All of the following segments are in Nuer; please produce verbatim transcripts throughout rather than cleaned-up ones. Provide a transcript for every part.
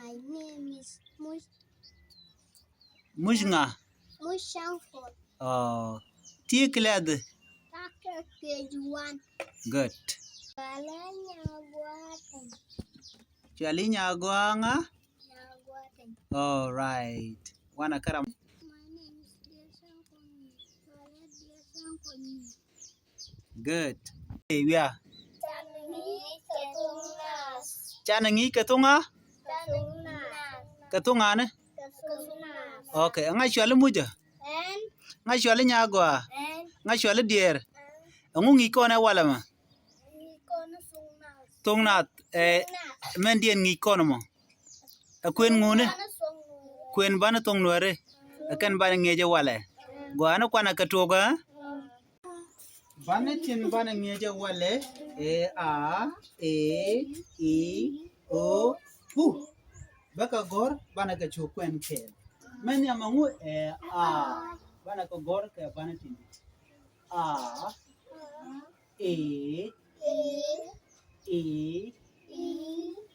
My name is Mush. Mush ŋa? Mush Shankor. Oh, ti class? Taker K G one. Good. Cuali Nyaguateng. Cuali Nyaguaŋa? Nyaguateng. All right. Wanɛ kɛ ram. My name is Dear Shankor. Cuali Dear Shankor. Good. Ɛ wiaa. Canɛ ŋi̱i̱c kɛ thoŋ nath. Canɛ ŋi̱i̱c kɛ thoŋ a? Kɛ thoŋ nath. Kɛ thoŋ anɛ? Kɛ thoŋ nath. Okay. Ŋa cuali Muc ɛ? Ɛn. Ŋa cuali Nyagɔaa? Ɛn. Ŋa cuali Diɛɛr? Ɛn. Ɛŋu ŋi̱i̱c kɔn ɛ walɛ mɛ? Ŋi̱i̱c kɔn ɛ thoŋ nath. Thoŋ nath. Ɛ, thoŋ nath. Mɛn diɛn ŋi̱i̱c kɔn mɔ. Ɛ kuën ŋuni? Kuën banɛ thoŋ Nuäri. Ɛ kɛn banɛ ŋi̱eec ɛ walɛ. Gɔaa ni kuanɛ kɛ tuɔk ɛ? Banɛ tin banɛ ŋi̱eec ɛ walɛ ɛ a, e, i, o, u. Bɛ kɛ gɔ̱r banɛ kɛ cu kuɛn kɛɛl. Mɛn nhiam ɛŋu ɛ a. Banɛ kɛ gɔ̱r kɛ banɛ tin. A, e, i,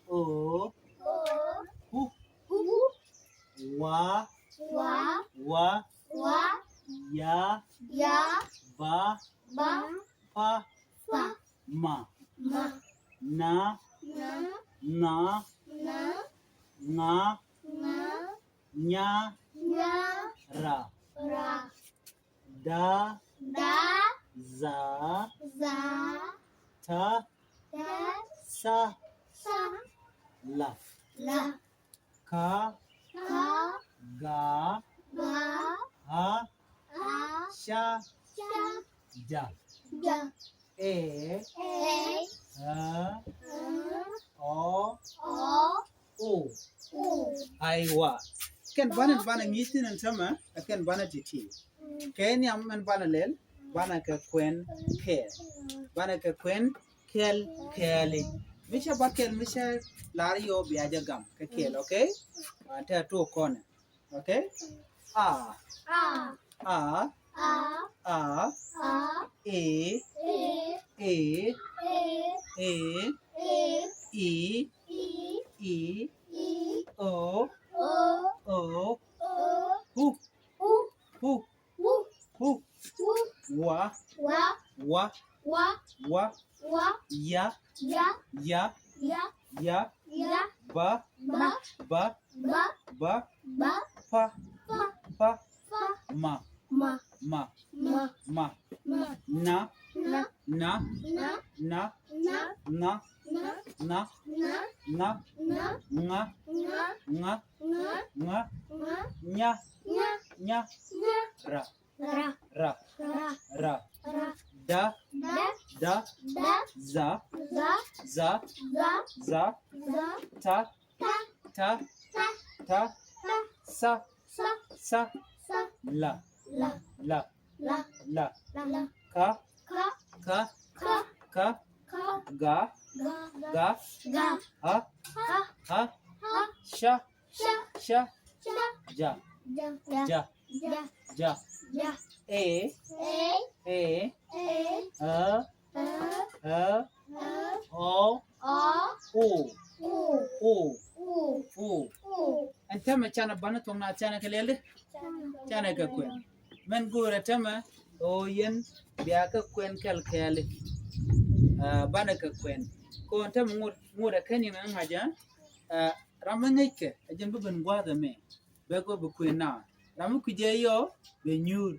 o, u. Wa. Wa. Wa. Ya. Ya. Ba. Ba. Pa. Pa. Ma. Ma. Na. Na. Na. Na. Ŋa. Ŋa. Nya. Nya. Ra. Ra. Da. Da. Za. Za. Ta. Ta. Sa. Sa. La. La. Ka. Ka. Ga. Ga. Ha. Ha. Ca. Ca. Ja. Ja. Ɛ. Ɛ. Ä. Ä. Ɔ. Ɔ. O. O. Aiwa. Kɛn banɛ banɛ ŋi̱i̱c thi̱n ɛn tämɛ, ɛ kɛn banɛ ti̱ti̱. Kɛ nhiam mɛn banɛ lɛl, banɛ kɛ kuɛn kɛɛl. Banɛ kɛ kuɛn kɛɛl kɛɛli. Mi cɛ ba kɛɛl, mi cɛ lar yɔ bia jɛ gam kɛ kɛɛl, okay? Wan tɛ tuɔk kɔnɛ. Okay? A. A. A. A. A. A. E. E. E. E. E. E. I. I. I. I. O. O. O. O. U. U. U. U. U. U. Wa. Wa. Wa. Wa. Wa. Wa. Ya. Ya. Ya. Ya. Ya. Ya. Ba. Ba. Ba. Ba. Ba. Ba. Pa. Pa. Pa. Pa. Ma. Ma. Ma. Ma. Ma. Ma. Na. Na. Na. Na. Na. Na. Na. Na. Na. Na. Na. Ŋa. Ŋa. Ŋa. Ŋa. Ŋa. Ŋa. Nya. Nya. Nya. Nya. Ra. Ra. Ra. Ra. Ra. Da. Da. Da. Da. Za. Za. Za. Za. Za. Za. Ta. Ta. Ta. Ta. Ta. Sa. Sa. Sa. Sa. La. La. La. La. La. La. Ka. Ka. Ka. Ka. Ka. Ka. Ga. Ga. Ga. Ga. Ha. Ha. Ha. Ha. Ca. Ca. Ca. Ca. Ja. Ja. Ja. Ja. Ja. Ja. E. E. E. E. Ä. Ä. Ä. Ä. Ɔ. Ɔ. O. O. O. O. O. O. Ɛn tämɛ canɛ banɛ thuɔ̱ŋ na canɛ kɛ lɛl di. Canɛ kɛ kuɛn. Mɛn go̱o̱rɛ tämɛ ɣöö yɛn bia kɛ kuɛn kɛl kɛɛli. Ɛ, banɛ kɛ kuɛn. Kɔn tämɛ ŋot, ŋot ɛ kɛn yɛn ɛ ŋa̱c ɛ. Ɛ, ram mi ŋäckɛ ɛ jɛn bi ben gua̱a̱th ɛmɛ. Bɛ gɔaa bi kuën na. Ram mi kui̱c ɛ yɔ bɛ nyuur.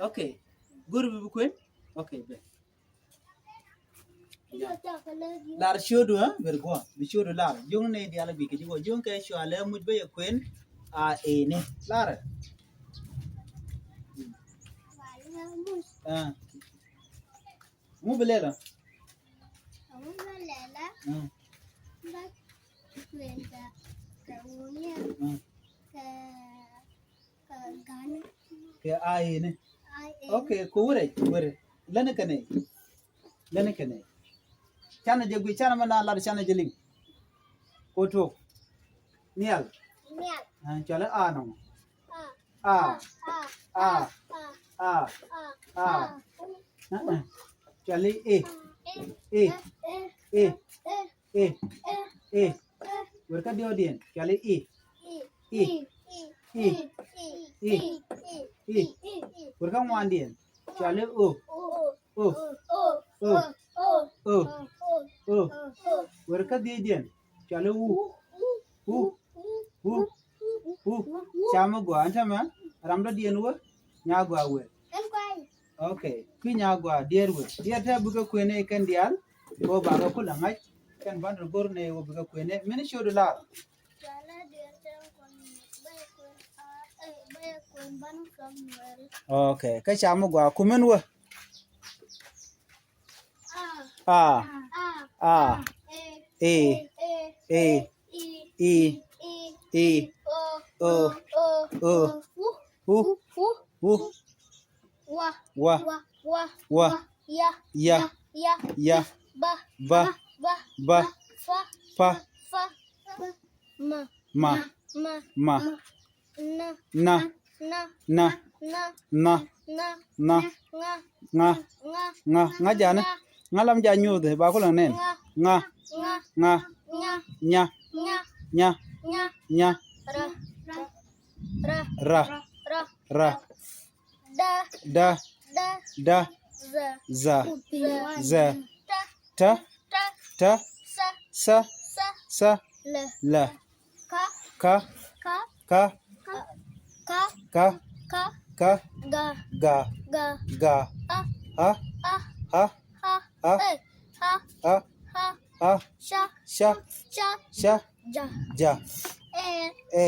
Okay. Go̱o̱ri bi bi kuën? Okay, bɛ. Lar ciötdu, ɛ? Very good. Bi ciötdu lar. Juŋ ni diaal bi kɛ ji̱ wä. Juŋ kɛ cua lɛ muc bä yɛ kuën. A, e, ni. Lar. Ɛ. Ŋu bi lɛl ɔ? Ŋu bi lɛl ɔ? Ɛ. Ba kuën kɛ, kɛ ŋu ni? Ɛ. Kɛ Kɛ a, e, ni. A, e. Okay, kɛ wurɛ, wurɛ. Lɛni kɛ nɛy. Lɛni kɛ nɛy. Canɛ jɛ gui, canɛ mɛ na lat, canɛ jɛ liŋ. Ko tuɔk. Nial. Nial. Ɛ, cɔalɛ a nɔmɔ. A. A. A. A. A. Ɛ, ɛ. Cɔalɛ e. E. E. E. E. E. E. E. Wër kä diɔ̱ɔ̱kdiɛn cɔalɛ i. I. I. I. I. Wër kä ŋuandiɛn cɔalɛ o. O. O. O. O. Wër kä dhiecdiɛn cɔalɛ u. U. U. U. Ca mi gɔaa ɛn tämɛ ram dɔ̱diɛn wä nya gɔaa wër. Ok. Kui̱ nya gɔaa diɛɛr wër. Diɛɛr te bikɛ kuënɛ kɛn diaal. Kɛ ɣöö bakɛ kulɛ ŋa̱c kɛn banɛ go̱r nɛ ɣöö bikɛ kuënɛ. Mini ciötdu lar. Ok. Kä ca mi gɔaa kumɛn wä. A. A. E. E. I. I. O. O. U. U. Wa. Wa. Wa. Ya. Ya. Ya. Ba. Ba. Ba. Fa. Fa. Ma. Ma. Ma. Na. Na. Na. Na. Na. Ŋa. Ŋa. Ŋa jani. Ŋa lam ja nyuuth ba kulɛ nɛn. Ŋa. Ŋa. Ŋa. Nya. Nya. Nya. Ra. Ra. Ra. Da. Da. Da. Za. Za. Za. Ta. Ta. Ta. Sa. Sa. La. La. Ka. Ka. Ka. Ka. Ga. Ga. Ga. Ga. A. A. A. Ha. Ha. Ha. E. Ha. Ha. Ha. Ha. Sha. Sha. Sha. Sha. Ja. Ja. E. E.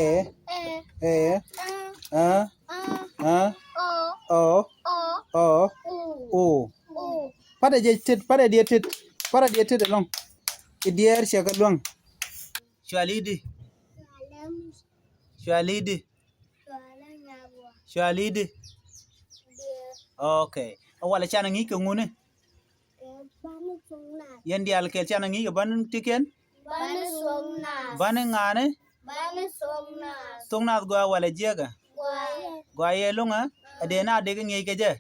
E. E. A. A. A. A. O. O. O. O. U. U. Patɛ jɛ tet, patɛ diɛ tet, patɛ diɛ tet ɛlɔ̱ŋ. I̱ diɛɛr cɛ kɛ luäŋ. Cuali di. Cuali di. Cuali di. Ok. Ɛ walɛ canɛ ŋi̱i̱c kɛ ŋuni. Yɛn diaal kɛl canɛ ŋi̱i̱c kɛ bani tikiɛn. Bani ŋa̱a̱ni. Thok Naath gɔaa walɛ jiäkä. Gɔaa yɛ luŋä. Ɛ dee na dee kɛ ŋi̱i̱c kɛ jɛ.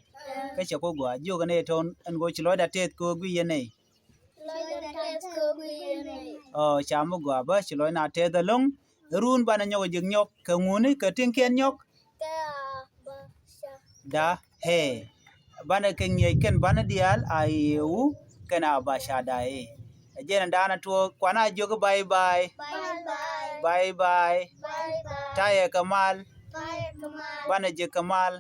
Kä cɛ ku gɔaa jiök ɛn ɛ tɔn ɛn go̱o̱c ci lɔcda tɛth kɛ ɣöö gui̱c yɛn nɛy. Ɔ, ca mi gɔaa bä ci lɔcna tɛth ɛlɔ̱ŋ. Run banɛ nyɔk ji̱ nyɔk kɛ ŋuni kɛ tiŋkiɛn nyɔk. Da hɛ. Banɛ kɛ ŋi̱eec kɛn banɛ diaal a i̱ u kɛn a ba ca da ɛ. Ɛ jɛn ɛn daanɛ tuɔɔk kuan a jiök i̱ bye bye. Bye bye. Tayɛ kɛ mal. Banɛ ji̱ kɛ mal.